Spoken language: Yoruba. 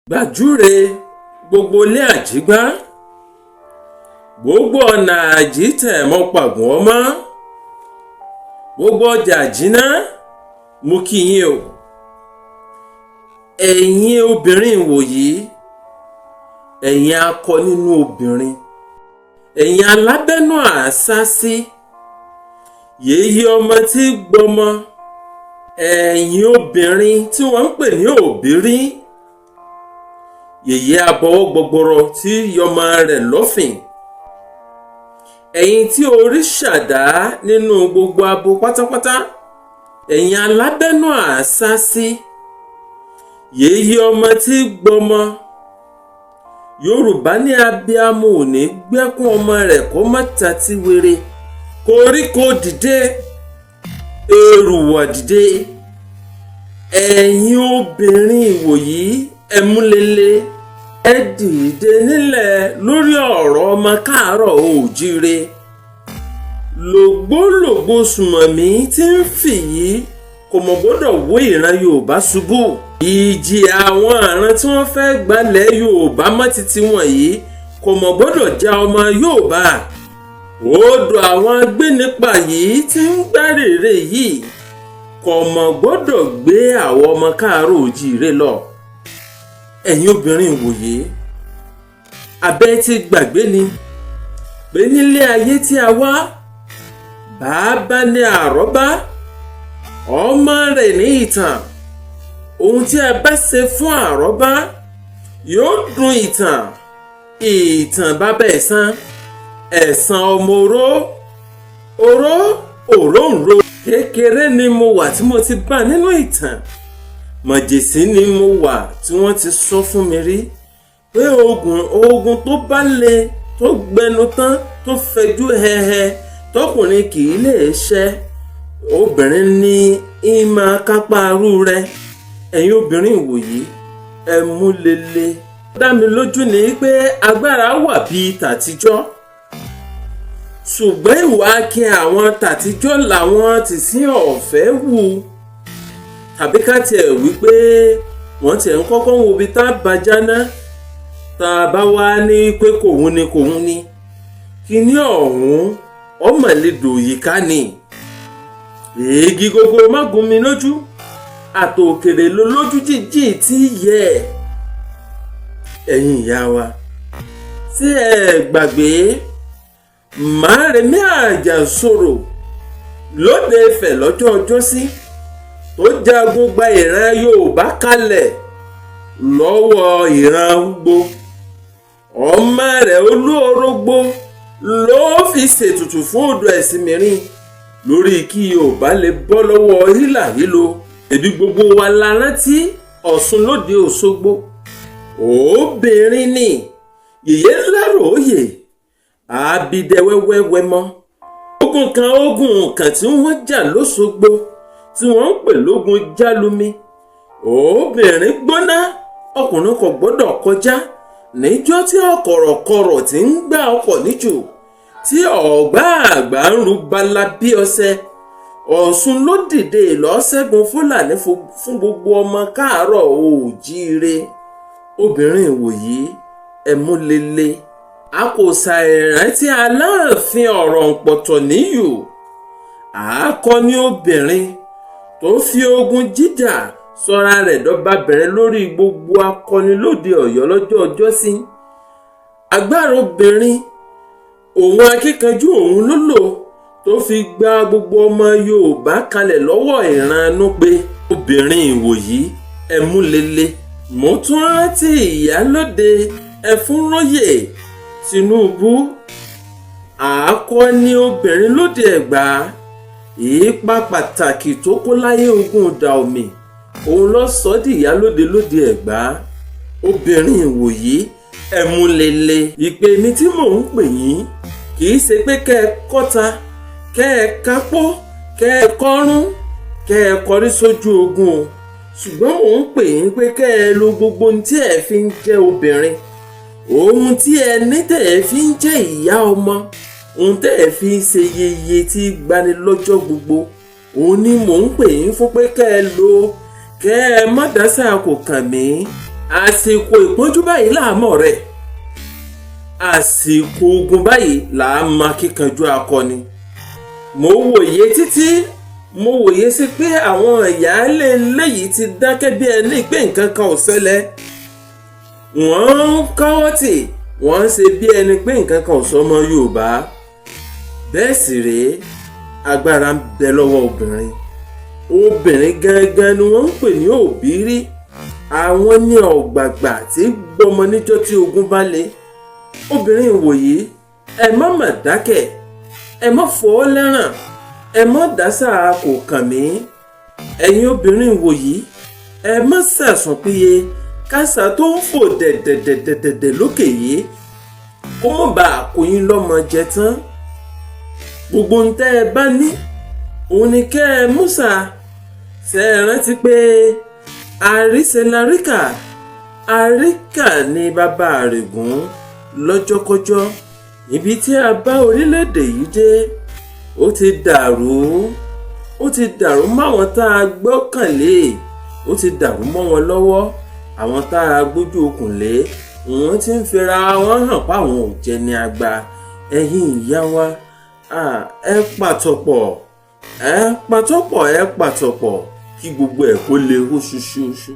Gbàjúre gbogbo ilé àjígbá, gbogbo ọ̀nà àjítẹ̀ mọ́ pàgùn ọmọ, gbogbo ọjà àjínà, mo kí yín o. Ẹ̀yin obìnrin ìwòyí, ẹ̀yin akọ nínú obìnrin, ẹ̀yin alábẹ́nú àṣàṣì, yèyé ọmọ tí gbọmọ, ẹ̀yin obìnrin tí wọ́n ń pè ní òbírí, yèyé abọ́wọ́ gbọgbọrọ tí yọmọ rẹ̀ lọ́fìn, ẹ̀yin tí orí ṣàdá nínú gbogbo abo pátápátá, ẹ̀yin alábẹ́nú àṣàṣì, yèyé ọmọ tí gbọmọ. Yorùbá ní abiamọ ò ní gbẹ́kún ọmọ rẹ̀ kó má tatí wéré. Koríko dìde, èrùwà dìde. Ẹ̀yin obìnrin ìwòyí, ẹ múlele, ẹ dìde nílẹ̀ lórí ọ̀rọ̀ ọmọ káàárọ̀ oòjíire. Lògbólògbó sùmọ̀mí tí ń fì yìí kò mọ̀ gbọ́dọ̀ wó ìran Yorùbá ṣubú. Ìjì àwọn àrùn tí wọ́n fẹ́ gbalẹ̀ Yorùbá mọ́ títí wọ̀nyí kò mọ̀ gbọ́dọ̀ já ọmọ Yorùbá. Odò àwọn agbénipa yìí tí ń gbárèrè yìí kò mọ̀ gbọ́dọ̀ gbé àwọn ọmọ káàárọ̀ oòjíire lọ. Ẹ̀yin obìnrin ìwòye, abẹ́ ti gbàgbé ni pé nílé ayé tí a wá, bàbá ní àrọ́bá, ọmọ rẹ̀ ní ìtàn. Ohun tí a bá ṣe fún àrọ́bá yóò dùn ìtàn, ìtàn bàbá ẹ̀san, ẹ̀san ọmọ oró, oró òróǹro. Kékeré ni mo wà tí mo ti bá nínú ìtàn, mọ̀jẹ̀sí ni mo wà tí wọ́n ti sọ fún mi rí pé ogun ogun tó bá le tó gbẹnu tán tó fẹjú hẹhẹ tọkùnrin kì í lè ṣẹ́, obìnrin ní í máa kápá arú rẹ̀. Ẹ̀yin obìnrin ìwòyí, ẹ mú lele. Ó dá mi lójú ni pé agbára wà bíi tàtijọ́, ṣùgbọ́n ìwà akin àwọn tàtijọ́ làwọn tìsín ọ̀fẹ́ wù, tàbí ká tiẹ̀ wí pé wọ́n tiẹ̀ ń kọ́kọ́ wo ibi tá a bá jáná, tá a bá wá ní pé kòun ni kòun ni kíní ọ̀hún ọmọlédò yìí ká ní. Èégi gógó má gún mi lójú, àtòkèrè ló lójú jíjìn tí yẹ. Ẹ̀yin ìyá wa, ṣé ẹ gbàgbé Márẹ̀mí Àjàsorò lóde Ifẹ̀ lọ́jọ́ ọjọ́sí tó jagun gba ìran Yorùbá kalẹ̀ lọ́wọ́ ìran Ugbo? Ọmọ rẹ̀ Olúorógbó ló fi ṣètùtù fún odò ẹ̀sìn mìíràn lórí kí Yorùbá lè bọ́ lọ́wọ́ hílàhílo. Ẹbí gbogbo wa la rántí Ọ̀ṣun lóde Òṣogbo. Obìnrin ni yèyé ńláròóyè àbídẹ́wẹ́wẹ́wẹ́ mọ́. Ogun kan tí wọ́n jà lọ́sọ̀gbọ̀ tí wọ́n ń pè lógun jálumi, obìnrin gbóná, ọkùnrin kò gbọ́dọ̀ kọjá. Níjọ́ tí ọ̀kọ̀rọ̀kọ̀rọ̀ tí ń gbá ọkọ̀ níjù tí ọ̀gbá àgbà ń ru bala bí ọṣẹ, Ọ̀ṣun ló dìde lọ́ṣẹ́gun Fúlàní fún gbogbo ọmọ káàárọ̀ oòjíire. Obìnrin ìwòyí, ẹ mú lele. A kò ṣàìrántí Aláàfin Ọ̀rọ̀ǹpọ̀tọ̀ níyù, àákọ́ni obìnrin tó fi ogun jíjà sọra rẹ̀ dọ́babìnrin lórí gbogbo akọni lóde Ọ̀yọ́ lọ́jọ́ ọjọ́sí. Agbára obìnrin òun akíkanjú òun ló lò tó fi gba gbogbo ọmọ Yorùbá kalẹ̀ lọ́wọ́ ìran Núpé. Obìnrin ìwòyí, ẹ mú lele. Mo tún rántí ìyálóde Ẹfúnróyè Tinubu, àákọ́ni obìnrin lóde Ẹ̀gbá. Ipa pàtàkì tó kó láyé ogun Dàòmì òun ló sọ ọ́ di ìyálóde lóde Ẹ̀gbá. Obìnrin ìwòyí, ẹ mú lele. Ìpè mi tí mò ń pè yín kì í ṣe pé kẹ́ ẹ kọ́ta, kẹ́ ẹ kápó, kẹ́ ẹ kọ́rún, kẹ́ ẹ kọrí sójú ogun o, ṣùgbọ́n mò ń pè yín pé kẹ́ ẹ lo gbogbo ohun tí ẹ fi ń jẹ́ obìnrin, ohun tí ẹ ní tẹ̀ ẹ fi ń jẹ́ ìyá ọmọ, ohun tẹ́ ẹ fi ń ṣe yeye tí gbani lọ́jọ́ gbogbo. Òun ni mò ń pè yín fún pé kẹ́ ẹ lo, kẹ́ ẹ má dásà kò kàn mí. Àsìkò ìpọ́njú báyìí láàmọ̀ rẹ̀, àsìkò ogun báyìí làá mọ akíkanjú akọni. Mo wòye títí, mo wòye sí pé àwọn ìyáálé ilé yìí ti dákẹ́ bí ẹni pé nǹkan kan ò ṣẹlẹ̀. Wọ́n ń káwọ́ tì, wọ́n ń ṣe bí ẹni pé nǹkan kan ò sọmọ Yorùbá. Bẹ́ẹ̀ sì rèé, agbára ń bẹ lọ́wọ́ obìnrin. Obìnrin gangan ni wọ́n ń pè ní òbírí. Àwọn ní ọ̀gbàgbà tí gbọmọ níjọ́ tí ogun bá le. Obìnrin wòyí, ẹ má mà dákẹ́, ẹ má fọwọ́ lẹ́ràn, ẹ má dásà kò kàn mí. Ẹ̀yin obìnrin wòyí, ẹ má sàsùn péye kásá tó ń fò dẹ̀dẹ̀dẹ̀dẹ̀dẹ̀ lókè yìí kó mọ̀ bá kó yín lọ́mọ jẹ tán. Gbogbo ń tẹ́ ẹ bá ní òun ni kẹ́ ẹ músà. Ṣe é rántí pé àríṣe laríkà, àríkà ni bàbá àrègùn lọ́jọ́kọ́jọ́. Ibi tí a bá orílẹ̀-èdè yìí dé, ó ti dàrú, ó ti dàrú máwọn tá a gbọ́kànlé, ó ti dàrú mọ́ wọn lọ́wọ́. Àwọn tá a gbójú okùn lé, wọ́n ti ń fira wọn hàn páwọn ò jẹ́ ní àgbà. Ẹ̀yin ìyá wa, ẹ pàtọ̀pọ̀, ẹ pàtọ̀pọ̀, ẹ pàtọ̀pọ̀ kí gbogbo ẹ̀ kó lè hó ṣuṣuṣu.